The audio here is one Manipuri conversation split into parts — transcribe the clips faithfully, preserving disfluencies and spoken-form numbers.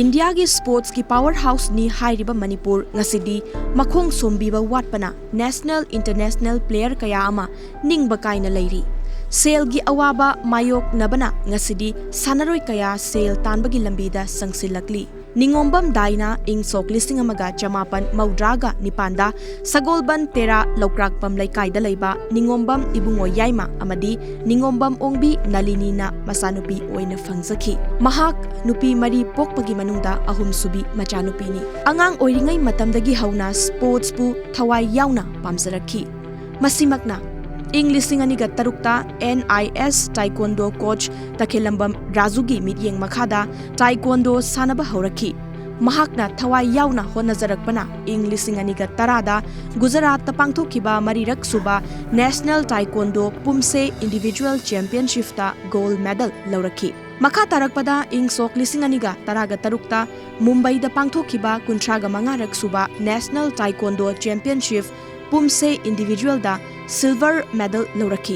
ꯏꯟꯗꯤꯌꯥꯒꯤ ꯁ꯭ꯄꯣꯔꯠꯁꯀꯤ ꯄꯥꯋꯔ ꯍꯥꯎꯁꯅꯤ ꯍꯥꯏꯔꯤꯕ ꯃꯅꯤꯄꯨꯔ ꯉꯁꯤꯗꯤ ꯃꯈꯣꯡ ꯁꯣꯝꯕꯤꯕ ꯋꯥꯠꯄꯅ ꯅꯦꯁꯅꯦꯜ, ꯏꯟꯇꯔꯅꯦꯁꯅꯦꯜ ꯄ꯭ꯂꯦꯌꯔ ꯀꯌꯥ ꯑꯃ ꯅꯤꯡꯕ ꯀꯥꯏꯅ ꯂꯩꯔꯤ꯫ ꯁꯦꯜꯒꯤ ꯑꯋꯥꯕ ꯃꯥꯌꯣꯛꯅꯕꯅ ꯉꯁꯤꯗꯤ ꯁꯥꯟꯅꯔꯣꯏ ꯀꯌꯥ ꯁꯦꯜ ꯇꯥꯟꯕꯒꯤ ꯂꯝꯕꯤꯗ ꯆꯪꯁꯤꯜꯂꯛꯂꯤ꯫ ꯅꯤꯉꯣꯝꯕꯝ ꯗꯥꯏꯅ ꯏꯪ ꯁꯣꯛ ꯂꯤꯁꯤꯡ ꯑꯃꯒ ꯆꯃꯥꯄꯟ ꯃꯧꯗ꯭ꯔꯥꯒ ꯅꯤꯄꯥꯟꯗ ꯁꯒꯣꯜꯕꯟ ꯇꯦꯔꯥ ꯂꯧꯀ꯭ꯔꯥꯛꯄꯝ ꯂꯩꯀꯥꯏꯗ ꯂꯩꯕ ꯅꯤꯉꯣꯝꯕꯝ ꯏꯕꯨꯡꯉꯣ ꯌꯥꯏꯃ ꯑꯃꯗꯤ ꯅꯤꯉꯣꯝꯕꯝ ꯑꯣꯡꯕꯤ ꯅꯂꯤꯅꯤꯅ ꯃꯆꯥꯅꯨꯄꯤ ꯑꯣꯏꯅ ꯐꯪꯖꯈꯤ꯫ ꯃꯍꯥꯛ ꯅꯨꯄꯤ ꯃꯔꯤ ꯄꯣꯛꯄꯒꯤ ꯃꯅꯨꯡꯗ ꯑꯍꯨꯝꯁꯨꯕꯤ ꯃꯆꯥꯅꯨꯄꯤꯅꯤ꯫ ꯑꯉꯥꯡ ꯑꯣꯏꯔꯤꯉꯩ ꯃꯇꯝꯗꯒꯤ ꯍꯧꯅ ꯁ꯭ꯄꯣꯔꯠꯁꯄꯨ ꯊꯋꯥꯏ ꯌꯥꯎꯅ ꯄꯥꯝꯖꯔꯛꯈꯤ꯫ ꯃꯁꯤꯃꯛꯅ ꯏꯪ ꯂꯤꯁꯤꯡ ꯑꯅꯤꯒ ꯇꯔꯨꯛꯇ ꯑꯦꯟ ꯑꯥꯏ ꯑꯦꯁ ꯇꯥꯏꯀꯣꯟꯗꯣ ꯀꯣꯆ ꯇꯈꯦꯂꯝꯕꯝ ꯔꯥꯖꯨꯒꯤ ꯃꯤꯠꯌꯦꯡ ꯃꯈꯥꯗ ꯇꯥꯏꯀꯣꯟꯗꯣ ꯁꯥꯟꯅꯕ ꯍꯧꯔꯛꯈꯤ꯫ ꯃꯍꯥꯛꯅ ꯊꯋꯥꯏ ꯌꯥꯎꯅ ꯍꯣꯠꯅꯖꯔꯛꯄꯅ ꯏꯪ ꯂꯤꯁꯤꯡ ꯑꯅꯤꯒ ꯇꯔꯥꯗ ꯒꯨꯖꯔꯥꯠꯇ ꯄꯥꯡꯊꯣꯛꯈꯤꯕ ꯃꯔꯤꯔꯛ ꯁꯨꯕ ꯅꯦꯁꯅꯦꯜ ꯇꯥꯏꯀꯣꯟꯗꯣ ꯄꯨꯝꯁꯦ ꯏꯟꯗꯤꯚꯤꯖꯨꯑꯦꯜ ꯆꯦꯝꯄꯤꯌꯟꯁꯤꯞꯇ ꯒꯣꯜ ꯃꯦꯗꯜ ꯂꯧꯔꯛꯈꯤ꯫ ꯃꯈꯥ ꯇꯥꯔꯛꯄꯗ ꯏꯪ ꯁꯣꯛ ꯂꯤꯁꯤꯡ ꯑꯅꯤꯒ ꯇꯔꯥꯒ ꯇꯔꯨꯛꯇ ꯃꯨꯝꯕꯩꯗ ꯄꯥꯡꯊꯣꯛꯈꯤꯕ ꯀꯨꯟꯊ꯭ꯔꯥꯒ ꯃꯉꯥꯔꯛ ꯁꯨꯕ ꯅꯦꯁꯅꯦꯜ ꯇꯥꯏꯀꯣꯟꯗꯣ ꯆꯦꯝꯄꯤꯌꯟꯁꯤꯞ ꯄꯨꯝꯁꯦ ꯏꯟꯗꯤꯚꯤꯖꯨꯑꯦꯜꯗ ꯁꯤꯜꯚꯔ ꯃꯦꯗꯜ ꯂꯧꯔꯛꯈꯤ꯫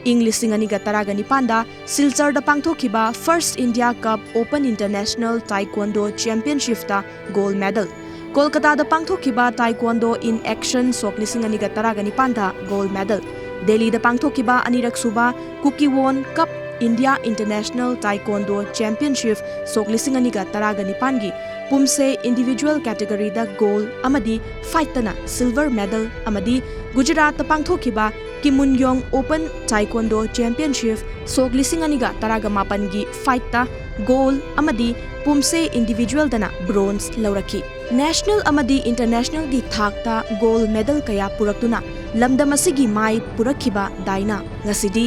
ꯏꯪ ꯂꯤꯁꯤꯡ ꯑꯅꯤꯒ ꯇꯔꯥꯒ ꯅꯤꯄꯥꯟꯗ ꯁꯤꯜꯆꯔꯗ ꯄꯥꯡꯊꯣꯛꯈꯤꯕ ꯐꯥꯔꯁ ꯏꯟꯗꯤꯌꯥ ꯀꯞ ꯑꯣꯄꯟ ꯏꯟꯇꯔꯅꯦꯁꯅꯦꯜ ꯇꯥꯏꯀꯣꯟꯗꯣ ꯆꯦꯝꯄꯤꯌꯟꯁꯤꯞꯇ ꯒꯣꯜ ꯃꯦꯗꯜ, ꯀꯣꯜꯀꯇꯥꯗ ꯄꯥꯡꯊꯣꯛꯈꯤꯕ ꯇꯥꯏꯀꯣꯟꯗꯣ ꯏꯟ ꯑꯦꯛꯁꯟ ꯁꯣꯛ ꯂꯤꯁꯤꯡ ꯑꯅꯤꯒ ꯇꯔꯥꯒ ꯅꯤꯄꯥꯟꯗ ꯒꯣꯜ ꯃꯦꯗꯜ, ꯗꯦꯜꯂꯤꯗ ꯄꯥꯡꯊꯣꯛꯈꯤꯕ ꯑꯅꯤꯔꯛ ꯁꯨꯕ ꯀꯨꯀꯤꯋꯣꯟ ꯀꯞ ꯏꯟꯗꯤꯌꯥ ꯏꯟꯇꯔꯅꯦꯁꯅꯦꯜ ꯇꯥꯏꯀꯣꯟꯗꯣ ꯆꯦꯝꯄꯤꯌꯟꯁꯤꯞ ꯁꯣꯛ ꯂꯤꯁꯤꯡ ꯑꯅꯤꯒ ꯇꯔꯥꯒ ꯅꯤꯄꯥꯟꯒꯤ ꯄꯨꯝꯁꯦ ꯏꯟꯗꯤꯚꯤꯖꯨꯑꯦꯜ ꯀꯦꯇꯒꯣꯔꯤꯗ ꯒꯣꯜ ꯑꯃꯗꯤ ꯐꯥꯏꯠꯇꯅ ꯁꯤꯜꯚꯔ ꯃꯦꯗꯜ ꯑꯃꯗꯤ ꯒꯨꯖꯔꯥꯠꯇ ꯄꯥꯡꯊꯣꯛꯈꯤꯕ ꯀꯤꯃꯨꯟꯌꯣꯡ ꯑꯣꯄꯟ ꯇꯥꯏꯀꯣꯟꯗꯣ ꯆꯦꯝꯄꯤꯌꯟꯁꯤꯞ ꯁꯣꯛ ꯂꯤꯁꯤꯡ ꯑꯅꯤꯒ ꯇꯔꯥꯒ ꯃꯥꯄꯟꯒꯤ ꯐꯥꯏꯠꯇ ꯒꯣꯜ ꯑꯃꯗꯤ ꯄꯨꯝꯁꯦ ꯏꯟꯗꯤꯚꯤꯖꯨꯑꯦꯜꯗꯅ ꯕ꯭ꯔꯣꯟꯖ ꯂꯧꯔꯛꯈꯤ꯫ ꯅꯦꯁꯅꯦꯜ ꯑꯃꯗꯤ ꯏꯟꯇꯔꯅꯦꯁꯅꯦꯜꯒꯤ ꯊꯥꯛꯇ ꯒꯣꯜ ꯃꯦꯗꯜ ꯀꯌꯥ ꯄꯨꯔꯛꯇꯨꯅ ꯂꯝꯗꯝ ꯑꯁꯤꯒꯤ ꯃꯥꯏ ꯄꯨꯔꯛꯈꯤꯕ ꯗꯥꯏꯅꯥ ꯉꯁꯤꯗꯤ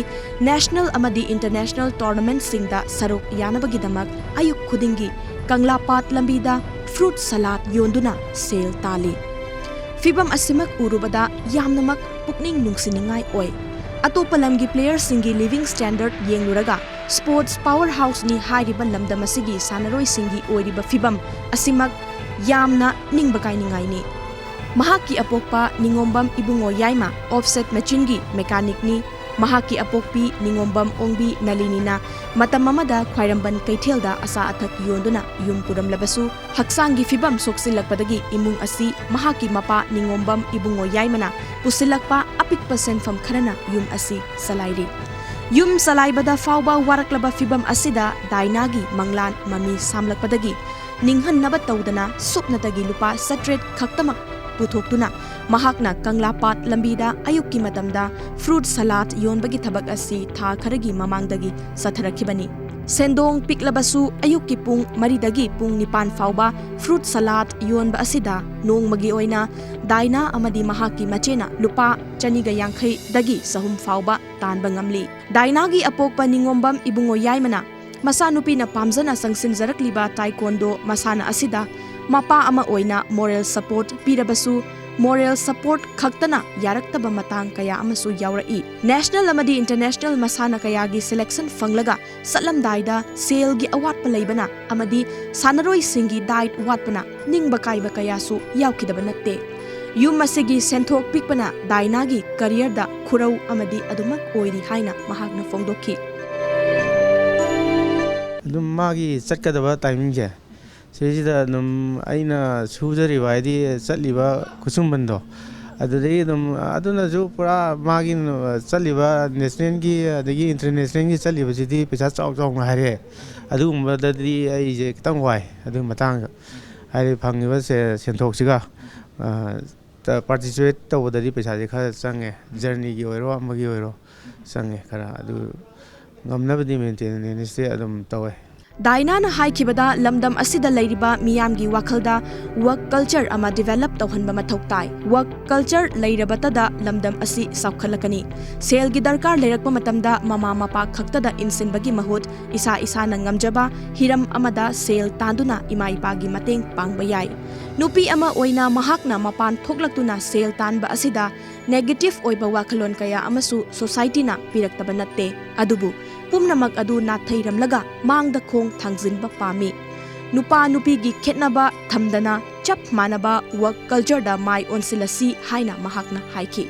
ꯅꯦꯁꯅꯦꯜ ꯑꯃꯗꯤ ꯏꯟꯇꯔꯅꯦꯁꯅꯦꯜ ꯇꯣꯔꯅꯥꯃꯦꯟꯠꯁꯤꯡꯗ ꯁꯔꯨꯛ ꯌꯥꯅꯕꯒꯤꯗꯃꯛ ꯑꯌꯨꯛ ꯈꯨꯗꯤꯡꯒꯤ ꯀꯪꯂꯥꯄꯥꯠ ꯂꯝꯕꯤꯗ ꯐ꯭ꯔꯨꯠ ꯁꯂꯥꯗ ꯌꯣꯟꯗꯨꯅ ꯁꯦꯜ ꯇꯥꯜꯂꯤ꯫ ꯐꯤꯚꯝ ꯑꯁꯤꯃꯛ ꯎꯔꯨꯕꯗ ꯌꯥꯝꯅꯃꯛ ꯄꯨꯛꯅꯤꯡ ꯅꯨꯡꯁꯤꯅꯤꯡꯉꯥꯏ ꯑꯣꯏ꯫ ꯑꯇꯣꯞꯄ ꯂꯝꯒꯤ ꯄ꯭ꯂꯦꯌꯔꯁꯤꯡꯒꯤ ꯂꯤꯚꯤꯡ ꯁ꯭ꯇꯦꯟꯗꯔꯗ ꯌꯦꯡꯂꯨꯔꯒ ꯁ꯭ꯄꯣꯔꯠꯁ ꯄꯥꯋꯔ ꯍꯥꯎꯁꯅꯤ ꯍꯥꯏꯔꯤꯕ ꯂꯝꯗꯝ ꯑꯁꯤꯒꯤ ꯁꯥꯟꯅꯔꯣꯏꯁꯤꯡꯒꯤ ꯑꯣꯏꯔꯤꯕ ꯐꯤꯚꯝ ꯑꯁꯤꯃꯛ ꯌꯥꯝꯅ ꯅꯤꯡꯕ ꯀꯥꯏꯅꯤꯡꯉꯥꯏꯅꯤ꯫ ꯃꯍꯥꯛꯀꯤ ꯑꯄꯣꯛꯄ ꯅꯤꯉꯣꯝꯕꯝ ꯏꯕꯨꯡꯉꯣ ꯌꯥꯏꯃ ꯑꯣꯐꯁꯦꯠ ꯃꯦꯆꯤꯟꯒꯤ ꯃꯦꯀꯥꯅꯤꯛꯅꯤ꯫ ꯃꯍꯥꯛꯀꯤ ꯑꯄꯣꯛꯄꯤ ꯅꯤꯉꯣꯝꯕꯝ ꯑꯣꯡꯕꯤ ꯅꯂꯤꯅꯤꯅ ꯃꯇꯝ ꯑꯃꯗ ꯈ꯭ꯋꯥꯏꯔꯝꯕꯟ ꯀꯩꯊꯦꯜꯗ ꯑꯆꯥ ꯑꯊꯛ ꯌꯣꯟꯗꯨꯅ ꯌꯨꯝ ꯄꯨꯔꯝꯂꯕꯁꯨ, ꯍꯛꯆꯥꯡꯒꯤ ꯐꯤꯕꯝ ꯁꯣꯛꯆꯤꯜꯂꯛꯄꯗꯒꯤ ꯏꯃꯨꯡ ꯑꯁꯤ ꯃꯍꯥꯛꯀꯤ ꯃꯄꯥ ꯅꯤꯉꯣꯝꯕꯝ ꯏꯕꯨꯡꯉꯣ ꯌꯥꯏꯃꯅ ꯄꯨꯁꯤꯜꯂꯛꯄ ꯑꯄꯤꯛꯄ ꯁꯦꯟꯐꯝ ꯈꯔꯅ ꯌꯨꯝ ꯑꯁꯤ ꯆꯂꯥꯏꯔꯤ꯫ ꯌꯨꯝ ꯆꯂꯥꯏꯕꯗ ꯐꯥꯎꯕ ꯋꯥꯔꯛꯂꯕ ꯐꯤꯕꯝ ꯑꯁꯤꯗ ꯗꯥꯏꯅꯥꯒꯤ ꯃꯪꯂꯥꯟ ꯃꯃꯤ ꯁꯥꯝꯂꯛꯄꯗꯒꯤ ꯅꯤꯡꯍꯟꯅꯕ ꯇꯧꯗꯅ ꯁꯨꯞꯅꯇꯒꯤ ꯂꯨꯄꯥ ꯆꯥꯇ꯭ꯔꯦꯠ ꯈꯛꯇꯃꯛ ꯄꯨꯊꯣꯛꯇꯨꯅ ꯃꯍꯥꯛꯅ ꯀꯪꯂꯥꯄꯥꯠ ꯂꯝꯕꯤꯗ ꯑꯌꯨꯛꯀꯤ ꯃꯇꯝꯗ ꯐ꯭ꯔꯨꯠ ꯁꯂꯥꯗ ꯌꯣꯟꯕꯒꯤ ꯊꯕꯛ ꯑꯁꯤ ꯊꯥ ꯈꯔꯒꯤ ꯃꯃꯥꯡꯗꯒꯤ ꯆꯠꯊꯔꯛꯈꯤꯕꯅꯤ꯫ ꯁꯦꯟꯗꯣꯡ ꯄꯤꯛꯂꯕꯁꯨ ꯑꯌꯨꯛꯀꯤ ꯄꯨꯡ ꯃꯔꯤꯗꯒꯤ ꯄꯨꯡ ꯅꯤꯄꯥꯟ ꯐꯥꯎꯕ ꯐ꯭ꯔꯨꯠ ꯁꯂꯥꯗ ꯌꯣꯟꯕ ꯑꯁꯤꯗ ꯅꯣꯡꯃꯒꯤ ꯑꯣꯏꯅ ꯗꯥꯏꯅꯥ ꯑꯃꯗꯤ ꯃꯍꯥꯛꯀꯤ ꯃꯆꯦꯅ ꯂꯨꯄꯥ ꯆꯅꯤꯒ ꯌꯥꯡꯈꯩꯗꯒꯤ ꯆꯍꯨꯝ ꯐꯥꯎꯕ ꯇꯥꯟꯕ ꯉꯝꯂꯤ꯫ ꯗꯥꯏꯅꯥꯒꯤ ꯑꯄꯣꯛꯄ ꯅꯤꯉꯣꯝꯕꯝ ꯏꯕꯨꯡꯉꯣ ꯌꯥꯏꯃꯅ ꯃꯆꯥꯅꯨꯄꯤꯅ ꯄꯥꯝꯖꯅ ꯆꯪꯁꯤꯟꯖꯔꯛꯂꯤꯕ ꯇꯥꯏꯀꯣꯟꯗꯣ ꯃꯁꯥꯟꯅ ꯑꯁꯤꯗ ꯃꯄꯥ ꯑꯃ ꯑꯣꯏꯅ ꯃꯣꯔꯦꯜ ꯁꯄꯣꯔꯠ ꯄꯤꯔꯕꯁꯨ, ꯃꯣꯔꯦꯜ ꯁꯄꯣꯔꯠ ꯈꯛꯇꯅ ꯌꯥꯔꯛꯇꯕ ꯃꯇꯥꯡ ꯀꯌꯥ ꯑꯃꯁꯨ ꯌꯥꯎꯔꯛꯏ꯫ ꯅꯦꯁꯅꯦꯜ ꯑꯃꯗꯤ ꯏꯟꯇꯔꯅꯦꯁꯅꯦꯜ ꯃꯁꯥꯟꯅ ꯀꯌꯥꯒꯤ ꯁꯦꯂꯦꯛꯁꯟ ꯐꯪꯂꯒ ꯆꯠꯂꯝꯗꯥꯏꯗ ꯁꯦꯜꯒꯤ ꯑꯋꯥꯠꯄ ꯂꯩꯕꯅ ꯑꯃꯗꯤ ꯁꯥꯟꯅꯔꯣꯏꯁꯤꯡꯒꯤ ꯗꯥꯏꯠ ꯋꯥꯠꯄꯅ ꯅꯤꯡꯕ ꯀꯥꯏꯕ ꯀꯌꯥꯁꯨ ꯌꯥꯎꯈꯤꯗꯕ ꯅꯠꯇꯦ꯫ ꯌꯨꯝ ꯑꯁꯤꯒꯤ ꯁꯦꯟꯊꯣꯛ ꯄꯤꯛꯄꯅ ꯗꯥꯏꯅꯥꯒꯤ ꯀꯔꯤꯌꯔꯗ ꯈꯨꯔꯧ ꯑꯃꯗꯤ ꯑꯗꯨꯃꯛ ꯑꯣꯏꯔꯤ ꯍꯥꯏꯅ ꯃꯍꯥꯛꯅ ꯐꯣꯡꯗꯣꯛꯈꯤ꯫ ꯑꯗꯨꯝ ꯃꯥꯒꯤ ꯆꯠꯀꯗꯕ ꯇꯥꯏꯃꯤꯡꯁꯦ, ꯁꯤꯁꯤꯗ ꯑꯗꯨꯝ ꯑꯩꯅ ꯁꯨꯖꯔꯤꯕ, ꯍꯥꯏꯗꯤ ꯆꯠꯂꯤꯕ ꯈꯨꯠꯁꯨꯃꯟꯗꯣ, ꯑꯗꯨꯗꯒꯤ ꯑꯗꯨꯝ ꯑꯗꯨꯅꯁꯨ ꯄꯨꯔꯥ ꯃꯥꯒꯤ ꯆꯠꯂꯤꯕ ꯅꯦꯁꯅꯦꯜꯒꯤ ꯑꯗꯒꯤ ꯏꯟꯇꯔꯅꯦꯁꯅꯦꯜꯒꯤ ꯆꯠꯂꯤꯕꯁꯤꯗꯤ ꯄꯩꯁꯥ ꯆꯥꯎ ꯆꯥꯎꯅ ꯍꯥꯏꯔꯦ꯫ ꯑꯗꯨꯒꯨꯝꯕꯗꯗꯤ ꯑꯩꯁꯦ ꯈꯤꯇꯪ ꯋꯥꯏ ꯑꯗꯨꯒꯤ ꯃꯇꯥꯡꯗ, ꯍꯥꯏꯗꯤ ꯐꯪꯉꯤꯕ ꯁꯦ-, ꯁꯦꯟꯊꯣꯛꯁꯤꯒ ꯄꯥꯔꯇꯤꯁꯤꯄꯦꯠ ꯇꯧꯕꯗꯗꯤ ꯄꯩꯁꯥꯁꯦ ꯈꯔ ꯆꯪꯉꯦ, ꯖꯔꯅꯤꯒꯤ ꯑꯣꯏꯔꯣ ꯑꯃꯒꯤ ꯑꯣꯏꯔꯣ ꯆꯪꯉꯦ ꯈꯔ꯫ ꯑꯗꯨ ꯉꯝꯅꯕꯗꯤ ꯃꯦꯟꯇꯦꯅꯦꯟꯁꯇꯤ ꯑꯗꯨꯝ ꯇꯧꯋꯦ꯫ ꯗꯥꯏꯅꯥꯅ ꯍꯥꯏꯈꯤꯕꯗ, ꯂꯝꯗꯝ ꯑꯁꯤꯗ ꯂꯩꯔꯤꯕ ꯃꯤꯌꯥꯝꯒꯤ ꯋꯥꯈꯜꯗ ꯋꯔꯛ ꯀꯜꯆꯔ ꯑꯃ ꯗꯤꯚꯦꯂꯞ ꯇꯧꯍꯟꯕ ꯃꯊꯧ ꯇꯥꯏ꯫ ꯋꯔꯛ ꯀꯜꯆꯔ ꯂꯩꯔꯕꯇꯗ ꯂꯝꯗꯝ ꯑꯁꯤ ꯆꯥꯎꯈꯠꯂꯛꯀꯅꯤ꯫ ꯁꯦꯜꯒꯤ ꯗꯔꯀꯥꯔ ꯂꯩꯔꯛꯄ ꯃꯇꯝꯗ ꯃꯃꯥ ꯃꯄꯥ ꯈꯛꯇꯗ ꯏꯟꯁꯤꯟꯕꯒꯤ ꯃꯍꯨꯠ ꯏꯁꯥ ꯏꯁꯥꯅ ꯉꯝꯖꯕ ꯍꯤꯔꯝ ꯑꯃꯗ ꯁꯦꯜ ꯇꯥꯟꯗꯨꯅ ꯏꯃꯥ ꯏꯄꯥꯒꯤ ꯃꯇꯦꯡ ꯄꯥꯡꯕ ꯌꯥꯏ꯫ ꯅꯨꯄꯤ ꯑꯃ ꯑꯣꯏꯅ ꯃꯍꯥꯛꯅ ꯃꯄꯥꯟ ꯊꯣꯛꯂꯛꯇꯨꯅ ꯁꯦꯜ ꯇꯥꯟꯕ ꯑꯁꯤꯗ ꯅꯦꯒꯦꯇꯤꯚ ꯑꯣꯏꯕ ꯋꯥꯈꯜꯂꯣꯟ ꯀꯌꯥ ꯑꯃꯁꯨ ꯁꯣꯁꯥꯏꯇꯤꯅ ꯄꯤꯔꯛꯇꯕ ꯅꯠꯇꯦ꯫ ꯑꯗꯨꯕꯨ ꯄꯨꯝꯅꯃꯛ ꯑꯗꯨ ꯅꯥꯊꯩꯔꯝꯂꯒ ꯃꯥꯡꯗ ꯈꯣꯡ ꯊꯥꯡꯖꯤꯟꯕ ꯄꯥꯝꯃꯤ꯫ ꯅꯨꯄꯥ ꯅꯨꯄꯤꯒꯤ ꯈꯦꯠꯅꯕ ꯊꯝꯗꯅ ꯆꯞ ꯃꯥꯟꯅꯕ ꯋꯔꯛ ꯀꯜꯆꯔꯗ ꯃꯥꯏ ꯑꯣꯟꯁꯤꯜꯂꯁꯤ ꯍꯥꯏꯅ ꯃꯍꯥꯛꯅ ꯍꯥꯏꯈꯤ꯫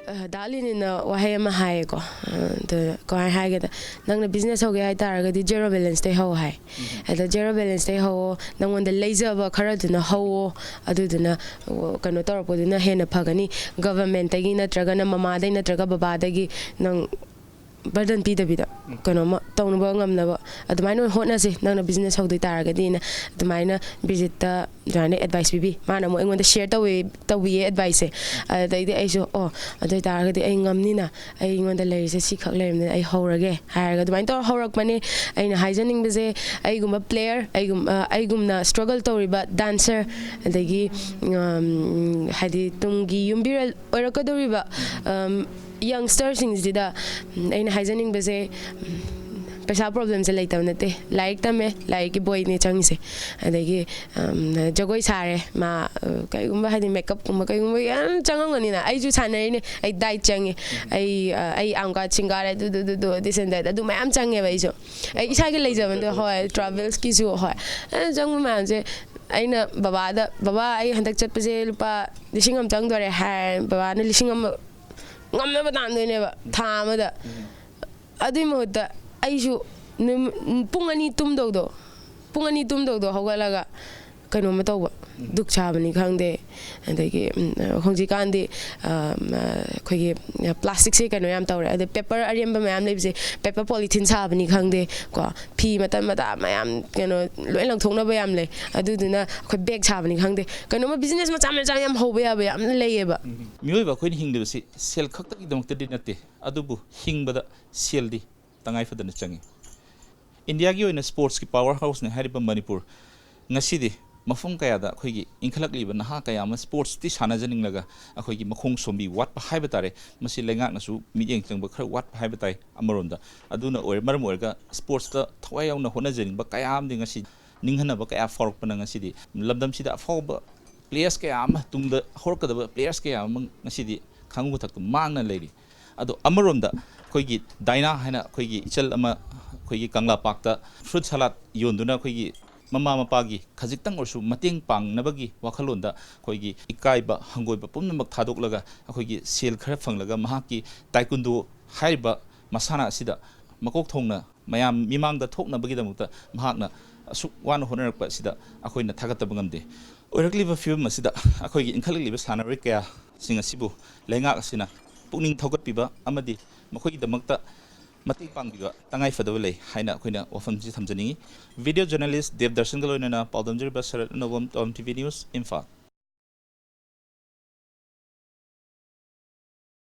ꯑ, ꯗꯥ ꯂꯤꯅꯤꯟꯅ ꯋꯥꯍꯩ ꯑꯃ ꯍꯥꯏꯌꯦꯀꯣ꯫ ꯑ, ꯑꯗ ꯀꯃꯥꯏꯅ ꯍꯥꯏꯒꯦꯗ, "ꯅꯪꯅ ꯕꯤꯖꯤꯅꯦꯁ ꯍꯧꯒꯦ ꯍꯥꯏꯇꯥꯔꯒꯗꯤ ꯖꯦꯔꯣ ꯕꯦꯂꯦꯟꯁꯇꯩ ꯍꯧ" ꯍꯥꯏ꯫ ꯑꯗ ꯖꯦꯔꯣ ꯕꯦꯂꯦꯟꯁꯇꯩ ꯍꯧꯋꯣ, ꯅꯪꯉꯣꯟꯗ ꯂꯩꯖꯕ ꯈꯔꯗꯨꯅ ꯍꯧꯋꯣ, ꯑꯗꯨꯗꯨꯅ, ꯑꯣ, ꯀꯩꯅꯣ ꯇꯧꯔꯛꯄꯗꯨꯅ ꯍꯦꯟꯅ ꯐꯒꯅꯤ꯫ ꯒꯚꯔꯟꯃꯦꯟꯠꯇꯒꯤ ꯅꯠꯇ꯭ꯔꯒꯅ ꯃꯃꯥꯗꯩ ꯅꯠꯇ꯭ꯔꯒ ꯕꯕꯥꯗꯒꯤ ꯅꯪ ꯕꯔꯗꯟ ꯄꯤꯗꯕꯤꯗ ꯀꯩꯅꯣꯝꯃ ꯇꯧꯅꯕ ꯉꯝꯅꯕ ꯑꯗꯨꯃꯥꯏꯅ ꯑꯣꯏꯅ ꯍꯣꯠꯅꯁꯤ, ꯅꯪꯅ ꯕꯤꯖꯤꯅꯦꯁ ꯍꯧꯗꯣꯏ ꯇꯥꯔꯒꯗꯤꯅ꯫ ꯑꯗꯨꯃꯥꯏꯅ ꯕ꯭ꯔꯤꯖꯤꯠꯇ ꯑꯗꯨꯃꯥꯏꯅ ꯑꯦꯗꯚꯥꯏꯁ ꯄꯤꯕꯤ꯫ ꯃꯥꯅ ꯑꯃꯨꯛ ꯑꯩꯉꯣꯟꯗ ꯁꯤꯌꯔ ꯇꯧꯋꯦ, ꯇꯧꯕꯤꯌꯦ ꯑꯦꯗꯚꯥꯏꯁꯁꯦ꯫ ꯑꯗꯩꯗꯤ ꯑꯩꯁꯨ, "ꯑꯣ, ꯑꯗꯨ ꯑꯣꯏ ꯇꯥꯔꯒꯗꯤ ꯑꯩ ꯉꯝꯅꯤꯅ, ꯑꯩꯉꯣꯟꯗ ꯂꯩꯔꯤꯁꯦ ꯁꯤꯈꯛ ꯂꯩꯔꯕꯅꯤꯅ ꯑꯩ ꯍꯧꯔꯒꯦ" ꯍꯥꯏꯔꯒ ꯑꯗꯨꯃꯥꯏꯅ ꯇꯧꯔ ꯍꯧꯔꯛꯄꯅꯦ꯫ ꯑꯩꯅ ꯍꯥꯏꯖꯅꯤꯡꯕꯁꯦ, ꯑꯩꯒꯨꯝꯕ ꯄ꯭ꯂꯦꯌꯔ, ꯑꯩꯒꯨꯝ-, ꯑ, ꯑꯩꯒꯨꯝꯅ ꯁ꯭ꯇ꯭ꯔꯒꯜ ꯇꯧꯔꯤꯕ ꯗꯥꯟꯁꯔ, ꯑꯗꯒꯤ, ꯎꯝ, ꯍꯥꯏꯗꯤ ꯇꯨꯡꯒꯤ ꯌꯨꯝꯕꯤꯔꯦꯜ ꯑꯣꯏꯔꯛꯀꯗꯧꯔꯤꯕ, ꯎꯝ, ꯌꯪꯁꯇꯔꯁꯤꯡꯁꯤꯗ, ꯎꯝ, ꯑꯩꯅ ꯍꯥꯏꯖꯅꯤꯡꯕꯁꯦ, ꯎꯝ, ꯄꯩꯁꯥ ꯄ꯭ꯔꯣꯕ꯭ꯂꯦꯝꯁꯦ ꯂꯩꯇꯕ ꯅꯠꯇꯦ꯫ ꯂꯥꯏꯔꯤꯛ ꯇꯝꯃꯦ, ꯂꯥꯏꯔꯤꯛꯀꯤ ꯕꯣꯏꯅꯦ ꯆꯪꯉꯤꯁꯦ꯫ ꯑꯗꯒꯤ, ꯎꯝ, ꯖꯒꯣꯏ ꯁꯥꯔꯦ, ꯃꯥ, ꯑ, ꯀꯩꯒꯨꯝꯕ ꯍꯥꯏꯗꯤ ꯃꯦꯀꯞꯀꯨꯝꯕ ꯀꯩꯒꯨꯝꯕ ꯌꯥꯝ ꯆꯪꯉꯝꯒꯅꯤꯅ꯫ ꯑꯩꯁꯨ ꯁꯥꯟꯅꯔꯤꯅꯦ, ꯑꯩ ꯗꯥꯏꯠ ꯆꯪꯉꯤ, ꯑꯩ, ꯑ, ꯑꯩ ꯑꯥꯝ ꯀꯥꯔꯠ, ꯁꯤꯡ ꯀꯥꯔꯠ, ꯑꯗꯨ, ꯑꯗꯨ, ꯑꯗꯨ, ꯑꯗꯨ, this and that, ꯑꯗꯨ ꯃꯌꯥꯝ ꯆꯪꯉꯦꯕ ꯑꯩꯁꯨ꯫ ꯑꯩ ꯏꯁꯥꯒꯤ ꯂꯩꯖꯕꯗꯣ, ꯍꯣꯏ, ꯇ꯭ꯔꯥꯚꯦꯜꯁꯀꯤꯁꯨ, ꯍꯣꯏ꯫ ꯑꯗꯨ ꯆꯪꯕ ꯃꯌꯥꯝꯁꯦ ꯑꯩꯅ ꯕꯕꯥꯗ, "ꯕꯕꯥ, ꯑꯩ ꯍꯟꯗꯛ ꯆꯠꯄꯁꯦ ꯂꯨꯄꯥ ꯂꯤꯁꯤꯡ ꯑꯃ ꯆꯪꯗꯣꯔꯦ" ꯍꯥꯏꯔꯦ꯫ ꯕꯕꯥꯅ ꯂꯤꯁꯤꯡ ꯑꯃ ꯉꯝꯅꯕ ꯇꯥꯟꯗꯣꯏꯅꯦꯕ ꯊꯥ ꯑꯃꯗ꯫ ꯑꯗꯨꯏ ꯃꯍꯨꯠꯇ ꯑꯩꯁꯨ ꯅꯨꯃꯤ-, ꯄꯨꯡ ꯑꯅꯤ ꯇꯨꯝꯗꯧꯗꯣ, ꯄꯨꯡ ꯑꯅꯤ ꯇꯨꯝꯗꯧꯗꯣ ꯍꯧꯒꯠꯂꯒ ꯀꯩꯅꯣꯝꯃ ꯇꯧꯕ, ꯙꯨꯛ ꯁꯥꯕꯅꯤ ꯈꯪꯗꯦ, ꯑꯗꯒꯤ, ꯎꯝ, ꯍꯧꯖꯤꯛꯀꯥꯟꯗꯤ, ꯑ, ꯑꯩꯈꯣꯏꯒꯤ ꯄ꯭ꯂꯥꯁꯇꯤꯛꯁꯦ ꯀꯩꯅꯣ ꯌꯥꯝ ꯇꯧꯔꯦ, ꯑꯗꯩ ꯄꯦꯄꯔ ꯑꯔꯦꯝꯕ ꯃꯌꯥꯝ ꯂꯩꯕꯁꯦ, ꯄꯦꯄꯔ ꯄꯣꯂꯤꯊꯤꯟ ꯁꯥꯕꯅꯤ ꯈꯪꯗꯦ, ꯀꯣ, ꯐꯤ ꯃꯇꯠ ꯃꯇꯥ ꯃꯌꯥꯝ ꯀꯩꯅꯣ ꯂꯣꯏ ꯂꯪꯊꯣꯛꯅꯕ ꯌꯥꯝ ꯂꯩ, ꯑꯗꯨꯗꯨꯅ ꯑꯩꯈꯣꯏ ꯕꯦꯒ ꯁꯥꯕꯅꯤ ꯈꯪꯗꯦ, ꯀꯩꯅꯣꯝꯃ ꯕꯤꯖꯤꯅꯦꯁ ꯃꯆꯥ ꯃꯆꯥ ꯌꯥꯝ ꯍꯧꯕ ꯌꯥꯕ ꯌꯥꯝꯅ ꯂꯩꯌꯦꯕ꯫ ꯃꯤꯑꯣꯏꯕ ꯑꯩꯈꯣꯏꯅ ꯍꯤꯡꯂꯤꯕꯁꯤ ꯁꯦꯜ ꯈꯛꯇꯒꯤꯗꯃꯛꯇꯗꯤ ꯅꯠꯇꯦ, ꯑꯗꯨꯕꯨ ꯍꯤꯡꯕꯗ ꯁꯦꯜꯗꯤ ꯇꯉꯥꯏ ꯐꯗꯅ ꯆꯪꯉꯤ꯫ ꯏꯟꯗꯤꯌꯥꯒꯤ ꯑꯣꯏꯅ ꯁ꯭ꯄꯣꯔꯠꯁꯀꯤ ꯄꯥꯋꯔ ꯍꯥꯎꯁꯅꯤ ꯍꯥꯏꯔꯤꯕ ꯃꯅꯤꯄꯨꯔ ꯉꯁꯤꯗꯤ ꯃꯐꯝ ꯀꯌꯥꯗ ꯑꯩꯈꯣꯏꯒꯤ ꯏꯟꯈꯠꯂꯛꯂꯤꯕ ꯅꯍꯥ ꯀꯌꯥ ꯑꯃ ꯁ꯭ꯄꯣꯔꯠꯁꯇꯤ ꯁꯥꯟꯅꯖꯅꯤꯡꯂꯒ ꯑꯩꯈꯣꯏꯒꯤ ꯃꯈꯣꯡ ꯁꯣꯝꯕꯤ ꯋꯥꯠꯄ ꯍꯥꯏꯕ ꯇꯥꯔꯦ꯫ ꯃꯁꯤ ꯂꯩꯉꯥꯛꯅꯁꯨ ꯃꯤꯠꯌꯦꯡ ꯆꯪꯕ ꯈꯔ ꯋꯥꯠꯄ ꯍꯥꯏꯕ ꯇꯥꯏ꯫ ꯑꯃꯔꯣꯝꯗ ꯑꯗꯨꯅ ꯑꯣꯏꯔ-, ꯃꯔꯝ ꯑꯣꯏꯔꯒ ꯁ꯭ꯄꯣꯔꯠꯁꯇ ꯊꯋꯥꯏ ꯌꯥꯎꯅ ꯍꯣꯠꯅꯖꯅꯤꯡꯕ ꯀꯌꯥ ꯑꯃꯗꯤ ꯉꯁꯤ ꯅꯤꯡꯍꯟꯅꯕ ꯀꯌꯥ ꯐꯥꯎꯔꯛꯄꯅ ꯉꯁꯤꯗꯤ ꯂꯝꯗꯝꯁꯤꯗ ꯑꯐꯥꯎꯕ ꯄ꯭ꯂꯦꯌꯔꯁ ꯀꯌꯥ ꯑꯃ, ꯇꯨꯡꯗ ꯍꯧꯔꯛꯀꯗꯕ ꯄ꯭ꯂꯦꯌꯔꯁ ꯀꯌꯥ ꯑꯃ ꯉꯁꯤꯗꯤ ꯈꯥꯡꯉꯨ ꯃꯊꯛꯇ ꯃꯥꯡꯅ ꯂꯩꯔꯤ꯫ ꯑꯗꯣ ꯑꯃꯔꯣꯝꯗ ꯑꯩꯈꯣꯏꯒꯤ ꯗꯥꯏꯅꯥ ꯍꯥꯏꯅ ꯑꯩꯈꯣꯏꯒꯤ ꯏꯆꯜ ꯑꯃ ꯑꯩꯈꯣꯏꯒꯤ ꯀꯪꯂꯥ ꯄꯥꯔꯛꯇ ꯐ꯭ꯔꯨꯠ ꯁꯂꯥꯗ ꯌꯣꯟꯗꯨꯅ ꯑꯩꯈꯣꯏꯒꯤ ꯃꯃꯥ ꯃꯄꯥꯒꯤ ꯈꯖꯤꯛꯇꯪ ꯑꯣꯏꯔꯁꯨ ꯃꯇꯦꯡ ꯄꯥꯡꯅꯕꯒꯤ ꯋꯥꯈꯜꯂꯣꯟꯗ ꯑꯩꯈꯣꯏꯒꯤ ꯏꯀꯥꯏꯕ ꯍꯪꯒꯣꯏꯕ ꯄꯨꯝꯅꯃꯛ ꯊꯥꯗꯣꯛꯂꯒ ꯑꯩꯈꯣꯏꯒꯤ ꯁꯦꯜ ꯈꯔ ꯐꯪꯂꯒ ꯃꯍꯥꯛꯀꯤ ꯇꯥꯏꯀꯨꯟꯗꯣ ꯍꯥꯏꯔꯤꯕ ꯃꯁꯥꯟꯅ ꯑꯁꯤꯗ ꯃꯀꯣꯛ ꯊꯣꯡꯅ ꯃꯌꯥꯝ ꯃꯤꯃꯥꯡꯗ ꯊꯣꯛꯅꯕꯒꯤꯗꯃꯛꯇ ꯃꯍꯥꯛꯅ ꯑꯁꯨꯛ ꯋꯥꯅ ꯍꯣꯠꯅꯔꯛꯄ ꯑꯁꯤꯗ ꯑꯩꯈꯣꯏꯅ ꯊꯥꯒꯠꯇꯕ ꯉꯝꯗꯦ꯫ ꯑꯣꯏꯔꯛꯂꯤꯕ ꯐꯤꯕꯝ ꯑꯁꯤꯗ ꯑꯩꯈꯣꯏꯒꯤ ꯏꯟꯈꯠꯂꯛꯂꯤꯕ ꯁꯥꯟꯅꯔꯣꯏ ꯀꯌꯥꯁꯤꯡ ꯑꯁꯤꯕꯨ ꯂꯩꯉꯥꯛ ꯑꯁꯤꯅ ꯄꯨꯛꯅꯤꯡ ꯊꯧꯒꯠꯄꯤꯕ ꯑꯃꯗꯤ ꯃꯈꯣꯏꯒꯤꯗꯃꯛꯇ ꯃꯇꯦꯡ ꯄꯥꯡꯕꯤꯕ ꯇꯉꯥꯏ ꯐꯗꯕ ꯂꯩ ꯍꯥꯏꯅ ꯑꯩꯈꯣꯏꯅ ꯋꯥꯐꯝꯁꯤ ꯊꯝꯖꯅꯤꯡꯏ꯫ Video journalist ꯗꯦꯕ ꯗꯔꯁꯟꯒ ꯂꯣꯏꯅꯅ ꯄꯥꯎꯗꯝꯖꯔꯤꯕ ꯁꯔꯠ ꯑꯅꯧꯕꯝ, ꯇꯣꯝ ꯇꯤ ꯚꯤ News, ꯏꯝꯐꯥꯜ꯫